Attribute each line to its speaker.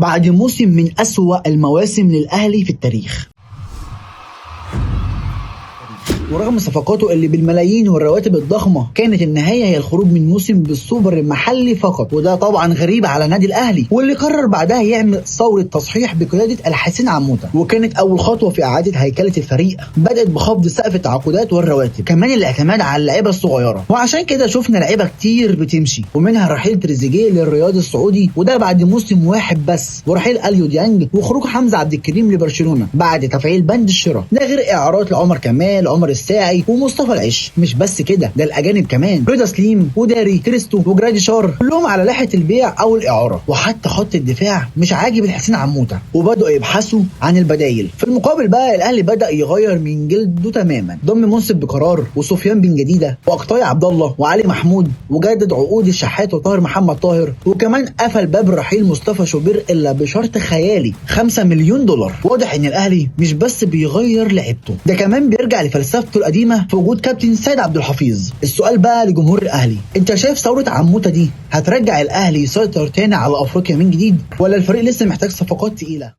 Speaker 1: بعد موسم من أسوأ المواسم للأهلي في التاريخ، ورغم صفقاته اللي بالملايين والرواتب الضخمة، كانت النهاية هي الخروج من موسم بالسوبر المحلي فقط، وده طبعا غريب على نادي الاهلي، واللي قرر بعدها يعمل ثورة تصحيح بقيادة الحسين عموتة. وكانت اول خطوة في اعاده هيكله الفريق بدات بخفض سقف التعاقدات والرواتب، كمان الاعتماد على اللعيبة الصغيرة. وعشان كده شفنا لعيبة كتير بتمشي، ومنها رحيل تريزيجيه للرياض السعودي وده بعد موسم واحد بس، ورحيل اليو ديانج، وخروج حمزة عبد الكريم لبرشلونة بعد تفعيل بند الشراء، ده غير اعارات لعمر كمال، عمر الساعي، ومصطفى العش. مش بس كده، ده الاجانب كمان رضا سليم وداري كريستو وجراديشار كلهم على لائحة البيع او الاعارة. وحتى خط الدفاع مش عاجب الحسين عموتة، وبداوا يبحثوا عن البدايل. في المقابل بقى الاهلي بدا يغير من جلده تماما، ضم منصف بقرار وسفيان بن جديدة واقطاي عبد الله وعلي محمود، وجدد عقود الشحات وطاهر محمد طاهر، وكمان قفل باب رحيل مصطفى شوبير الا بشرط خيالي 5 مليون دولار. واضح ان الاهلي مش بس بيغير لعبته، ده كمان بيرجع لفلسفته القديمة في وجود كابتن سيد عبد الحفيظ. السؤال بقى لجمهور الاهلي، انت شايف ثورة عموتة دي هترجع الاهلي يسيطر تاني على افريقيا من جديد، ولا الفريق لسه محتاج صفقات تقيلة؟